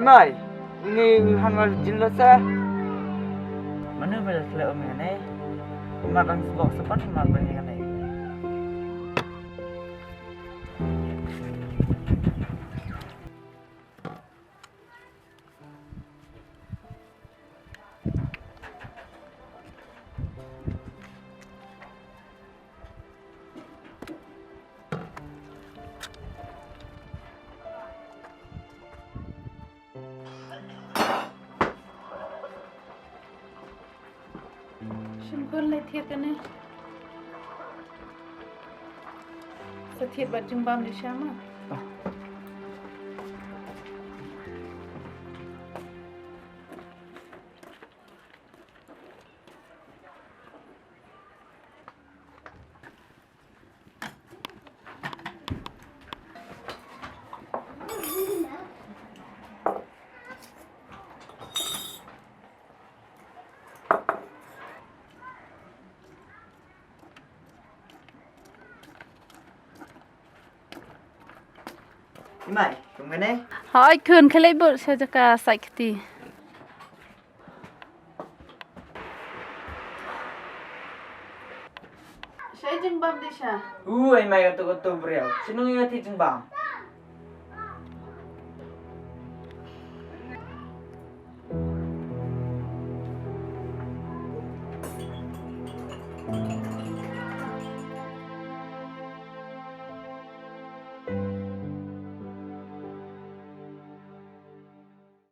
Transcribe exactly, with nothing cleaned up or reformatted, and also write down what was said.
Mai, ini u Hanwar jin lo sa. Manu bel kle om ngane. Mar dang sbok sepat mar dang ngane. Shim khun leit thied kane. Sa thied bad jingbam Lisha ma. Mai, kum kane? Hooid khun, khlei bud sha jaka sait kti. Shai jingbam Lisha. U, ai mai, kato kato briew. Shnong ïa ti jingbam.